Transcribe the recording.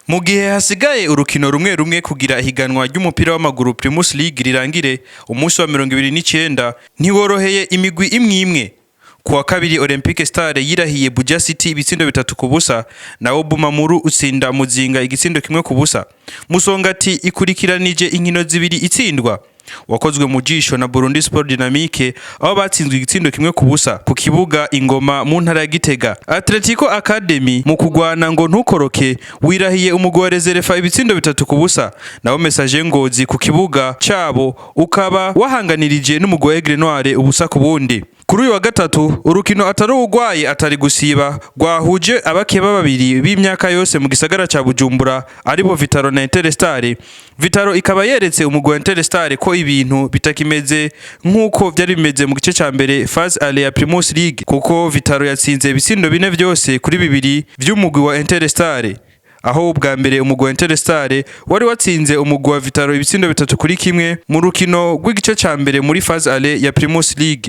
Mu gihe hasigaye urukino rumwe rumwe kugira ihiganwa ry'umupira w'amaguru Primus League rirangire, umunsi wa 29 ntiworoheye imigwi imwe imwe. Ku wa kabiri, Olympique Star yirahiye Buja City ibitsindo 3-0, nawo Bumamuru utsinda Muzinga igitsindo 1-0. Musongati ikurikiranije inkino zibiri itsindwa, wakozwe mu jisho na Burundi Sport Dynamique, aho batsinzwe igitsindo 1-0 ku kibuga Ingoma mu ntara ya Gitega. Atletico Academy, mu kugwana ngo ntukoroke, wirahiye umugwi wa Reserefa ibitsindo 3-0, nawo Messager Ngozi ku kibuga cabo ukaba wahanganirije n'umugwi wa Aigle Noire 0-0. Kuri uyu wa gatatu, urukino atari uwugwaye atari gusiba rwahuje abakeba babiri b'imyaka yose mu gisagara ca Bujumbura, aribo Vitaro na Interstar. Vitaro ikaba yeretse umugwi wa Interstar ko ibintu bitakimeze nk'uko vyari bimeze mu gice ca mbere phase aller ya Primus League, kuko Vitaro yatsinze ibitsindo 4 vyose kuri 2 vy'umugwi wa Interstar, aho ubwa mbere umugwi wa Interstar wari watsinze umugwi wa Vitaro ibitsindo 3-1 mu rukino rw'igice ca mbere muri phase aller ya Primus League.